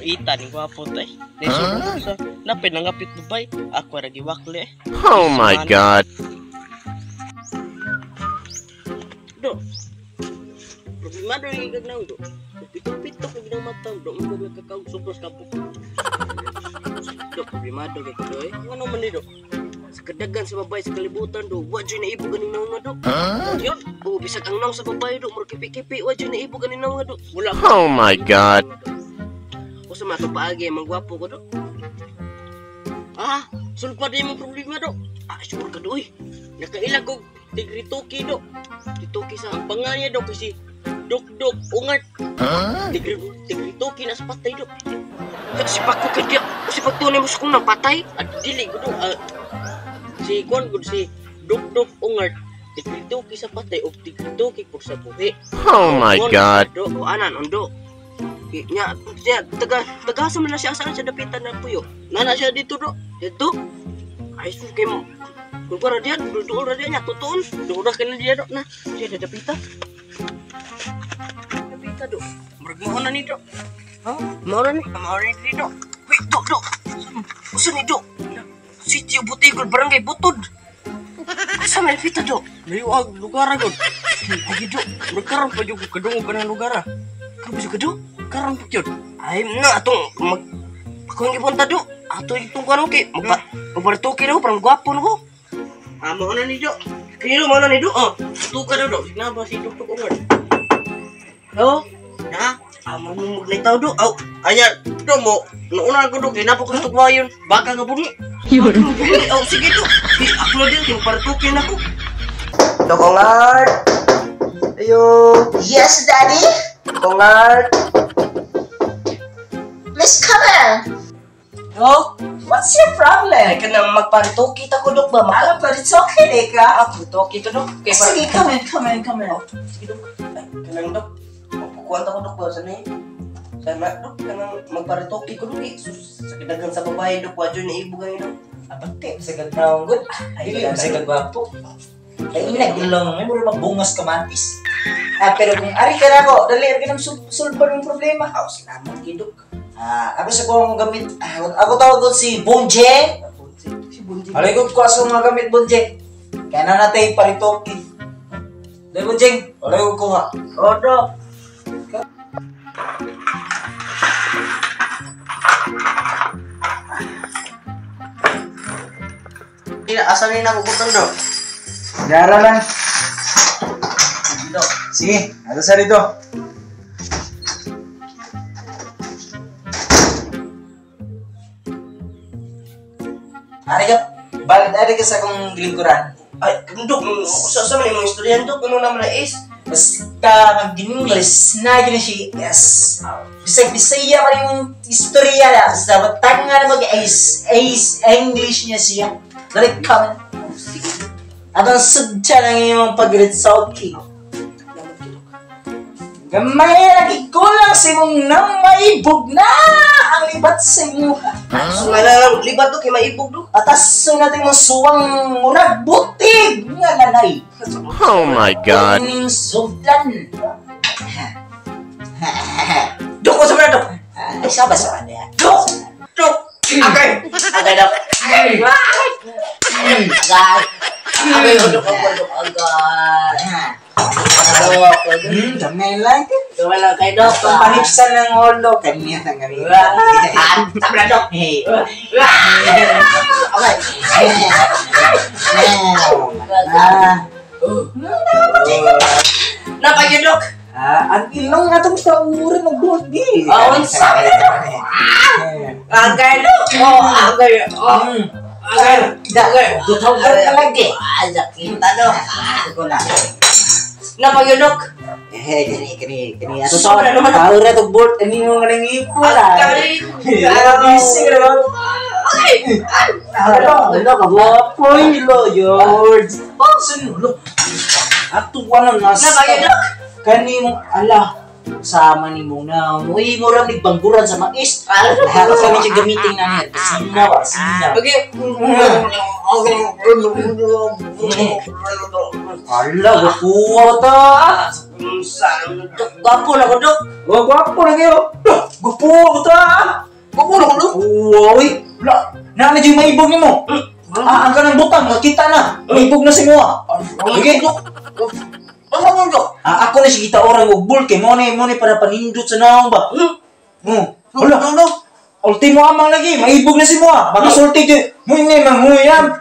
Baita ni gwapo tay. Huh? Sa napay nangapit babay. Ako ra giwakli. Oh my God. Do. Problema do yung gagnaw do. Pito-pito ko ginang mata do. Mo nagkakaog sobros kapok. Do problemado kay ko do eh. Ngano man ni do? Sa kadagan sa babae sa kalibutan do, wa jud naibog ganing naong nga do. Yun, oh, bisag ang naong sa babae do, murag kipi-kipi, wa jud naibog ganing naong nga do. Wala. Oh my God. Usa man atong paagi manggwapo ko do. Ah, sulpad imong problema do. Ah, sure ka do oy. Nakaila kog tigrituki do. Tigrituki sa ang pangalan niya do kasi Duk-duk ungat. Huh? Tigrituki na sa patay do. Si Paco kay diya. Si pagtunay mo sa kong nang patay. At dili ko do. Si kuan gud si Duk-duk ungat. Tigrituki sa patay og tigrituki pud sa buhi. Oh my God. Do o anan ondo. Nya nya taga taga sa man na siya saan siya dapitan na puyo. Nana siya dito do. Dito. Ay sus kay mo. Kung para diyan, duol ra diyan nya tutuon. Duol ra kay diyan do na. Siya dapita. Dapita do. Murag mao na ni do. Ha? Mao na ni. Mao na ni do. Wait, do do. Usa ni do? Sitio Butigol, Barangay Butod. Asa man dapita do? Layo lugar gud. Ay do. Murag karon pa jud kadungog ka ng lugar ah. Karon pa jud ka do? Karon pa jud. Ay na atong mag ako ang gipunta do. Ato itong kuan okay. Magbartoke na ko parang gwapo na ko. Ah, mao na ni do. Kini mao na ni do. Oh, tuka do do. Signaba si Duk Duk Ungat. Oh, na. Ah, magnitaw do. Aw, anya do mo. Noona ko do kay napo ko tugwayon. Baka nga bungi. Oh, sige do. Ako na din kay partukin ako. Dokongart. Ayo. Yes, Daddy. Dokongart. Please come in. Oh, what's your problem? Ay, kanang magpantuki ta ko dok ba? Ah, but it's okay, Deka. Ah, tuki ko dok. Kay sige, come in, come in, come in. Oh, sige dok. Ay, kanang dok. Magkukuan ta ko dok ba sa ni? Sana dok kanang magparituki ko dok. Sus, sa kadagan sa babae dok, wa jud naibog ani dok. Abante, sa gagnaong gud. Ay, dili sa gagwapo. Ay, inag ilong, may mura magbungas kamatis. Ah, pero kung ari ka na ko, dali ari ka nang sulpan ng problema. Aw, salamat kay dok. Ah, ako sa kuha mong gamit. Ako tawag ko si Bonje. Si Bonje. Alay ko kuha sa mga gamit, Bonje. Kaya na natin paritoki. Dali, Bonjeng. Alay ko kuha. Oh, dok. Ina, asa ni nagugutang dok? Dara lang. Dok. Sige, ato sa rito. Ari ka, balik ari ka sa akong lingkuran. Ay, dok, sa man imong istoryahan dok, ano naman na is? Basta mag-English na gina siya S. Bisag Bisaya pa rin yung istorya na. Basta batang nga na mag-ace, ace English niya siya. Dali ka. Atong sudya ng iyong pag-retsoki. Gamay lagi kulang sa imong nang maibog na ang libat sa imuha. Huh? Nga libat do kay maibog do. Atas natin mong suwang murag butig nga nanay. Oh my God. Ning sudlan. Dok ko sa mga dok. Ay saba sa kanya. Dok. Dok. Agay. Agay dok. Agay. Agay. Agay dok dok agay. Gamay lang. Gamay lang kay dok. Panipsan ng ulo. Kanya ang gamit. Tabla dok. Okay. Napagyo dok. Ang ilong atong taurin magbuhat di. Ah, unsa man dok. Agay dok. Oh, agay. Oh. Agay. Agay. Dutaw ka lagi. Ah, kita dok. Ako na. Napagyo dok. Eh, kini kini kini. Susunod na naman. Taura to board ani mo nga nangipon. Agay. Busy ka naman. Ay! Ano, ano ka wapoy lo yord. Sun lo. Ato wala na. Napagyo dok. Kani mong ala sama ni mo na. Uy, mo ra bangguran sa mais. Lahat kami siya gamitin na niya. Sinaw, sinaw. Okay. Ala, gakuha ta. Unsa dok? Gwapo na ko, dok. Oh, gwapo na kayo. Gwapo ko ta. Gwapo na ko, dok. Uy, wala. Na na dyan maibog nimo. Ah, ang kanang butang, makita na. Maibog na si Moa. Okay. Ano mo, dok? Ah, ako na si kita orang og bull kay mo ni para panindot sa naong ba. Hmm. Wala. Ano? Ultimo amang lagi, maibog na si Moa. Makasulti gyud. Mo ni manguyam.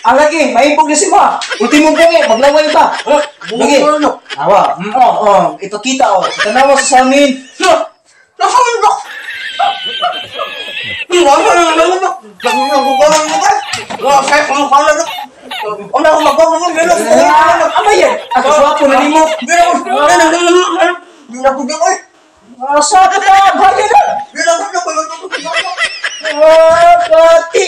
Ah, lagi, maibog na si Moa. Ultimo bungi, maglaway ba? Lagi. Awa, oh, ipakita oh. Tanawa sa samin. Ah, amayan. Ako swapo na nimo. Ah, sa ka ta, bagay na. Ah, pati.